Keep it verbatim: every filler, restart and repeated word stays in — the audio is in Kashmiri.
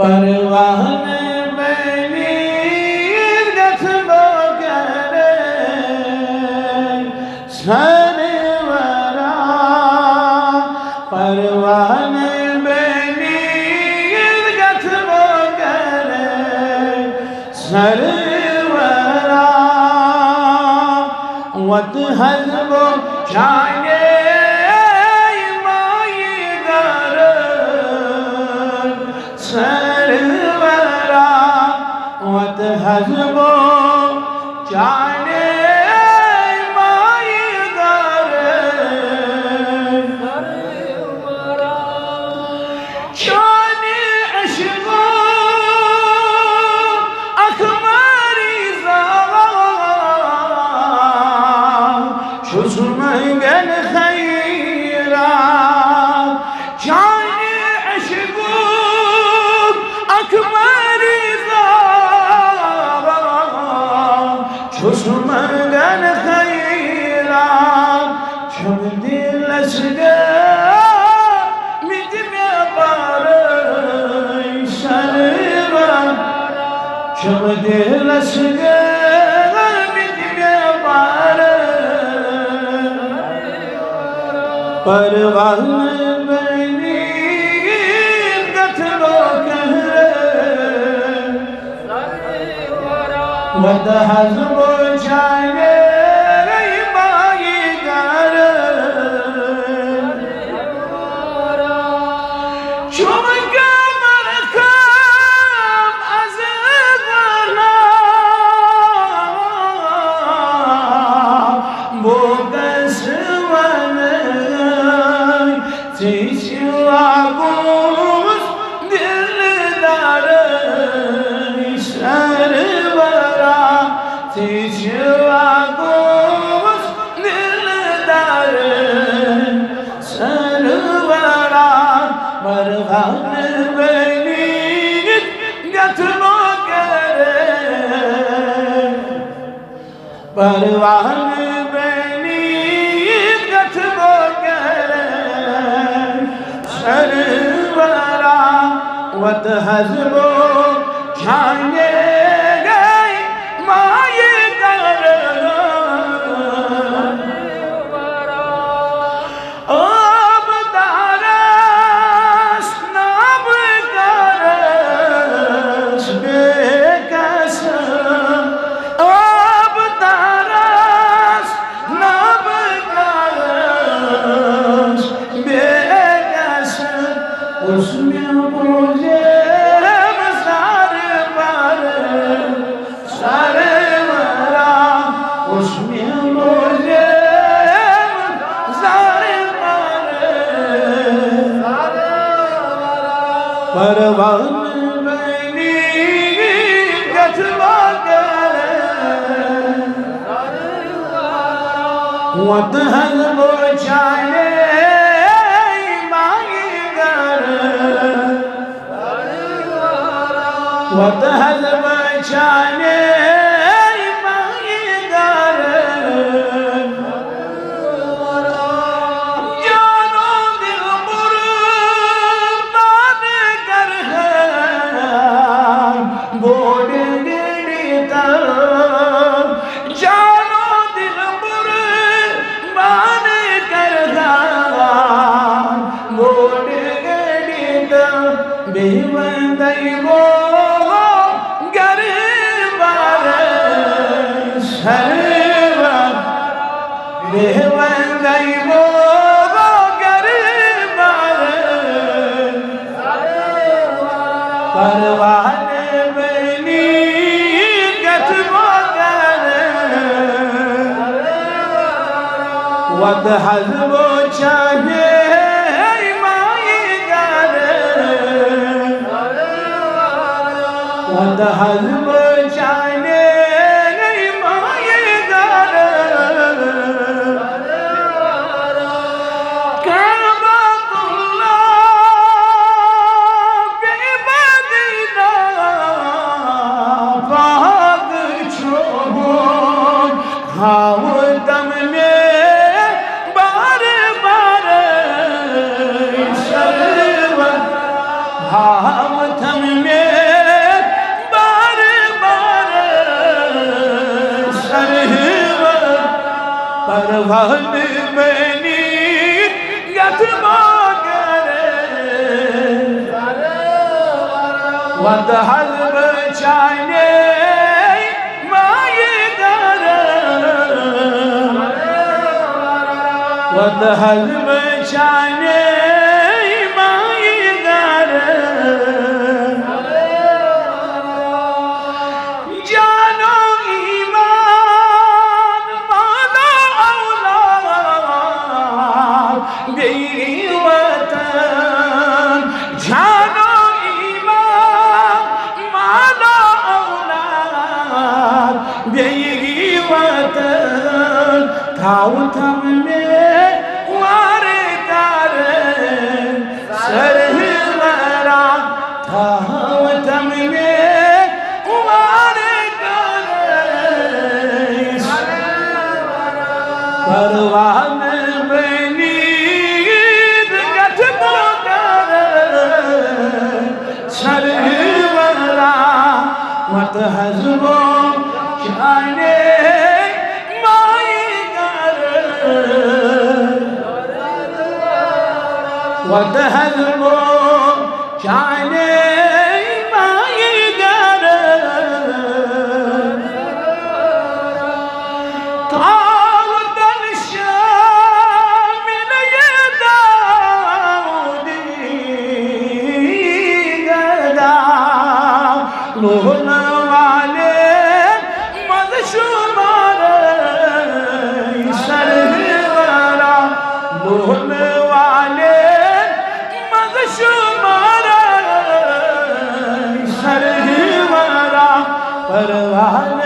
پروانہٕ بٔنِتھ گژھٕ بہٕ گرٕ سرورا۔ پروانہٕ بٔنِتھ گژھٕ بہٕ گرٕ سرورا۔ وتہٕ حظ بہٕ چانے مایہِ گرٕ سرورا۔ وتہٕ حظ بہٕ چانے مایہِ گرٕ۔ چانہِ عشقُک اکھ مریضا چھُس منگان خیرات۔ چانہِ عشقُک اکھ مریضا چھُس منگان خیرات۔ چھم دلس گٲمٕتۍ مےٚ پرٲے سرورا۔ چھم دلس گٲمٕتۍ مےٚ پرٲے۔ پروانہٕ بٔنِتھ گژھٕ بہٕ گرٕ وتہٕ حظ بہٕ چانے مایہِ گرٕ۔ چھُم قمر خام از ونان، بہٕ کس ونہٕ ژےٚ چھُوا گوٚمُت دلدار سرورا؟ ژےٚ چھُوا گوٚمُت دلدار سرورا؟ پروانہٕ بٔنِتھ گژھٕ بہٕ گرٕ۔ پروانہٕ بٔنِتھ گژھٕ بہٕ گرٕ سرورا۔ وتہٕ حظ بہٕ چانے مایہِ گرٕ۔ آبدارس نابکارس بے کس، آبدارس نابکارس بے کس، اوس مےٚ بوٗزمُت زارٕ پارٕ سرورا۔ اوس مےٚ بوٗزمُت زارٕ پارٕ۔ پروانہٕ بٔنِتھ گژھٕ بہٕ گرٕ۔ وتہٕ حظ بہٕ چانے مایہِ گرٕ۔ وتہٕ حظ بہٕ چانے مایہِ گرٕ۔ جانو دل قربان کرٕ ہا بوٚڑ گٔنڈِتھ۔ جانو دل قربان کرٕ ہا بوٚڑ گٔنڈِتھ۔ بیٚیہِ وندے بہٕ گرٕ بارٕ سرورا۔ بیٚیہِ وندے بہٕ گرٕ بارٕ۔ پروانہٕ بٔنِتھ گژھٕ بہٕ گرٕ۔ وتہٕ حظ بہٕ چانے مایہِ گرٕ۔ وتہٕ حظ بہٕ چانے مایہِ گرٕ۔ کعبۃ اللہ بے مدینہ پاک چھُ ہاوتم مےٚ بار بار سرور، ہاوتم مےٚ تہٕ بنی یتھ مگر وتہٕ حظ بہٕ چانے مایہِ گرٕ۔ وتہٕ حظ بہٕ چانے مایہِ گرٕ۔ جانو ایمان مانو اولاد بیٚیہِ وطن۔ جانو ایمان مانو اولاد بیٚیہِ وطن۔ تھاو تھم مےٚ وارٕ کارٕ سرہٕ ورا۔ تھاو تھم مےٚ وارٕ کارٕ پروانہٕ بٔنِتھ گژھٕ بہٕ گرٕ۔ سرہٕ ورا وتہٕ حظ بہٕ چانے مایہِ گرٕ۔ وتہٕ حظ بہٕ چانے مایہِ گرٕ۔ تھاوتن شٲمِل یہِ داودی گدا۔ لوٗنہٕ والٮ۪ن منٛز شُمارٕے سرہٕ ورا۔ لوٗنہٕ والٮ۪ن منٛز شُمارٕے سرہٕ ورا۔ پروانہٕ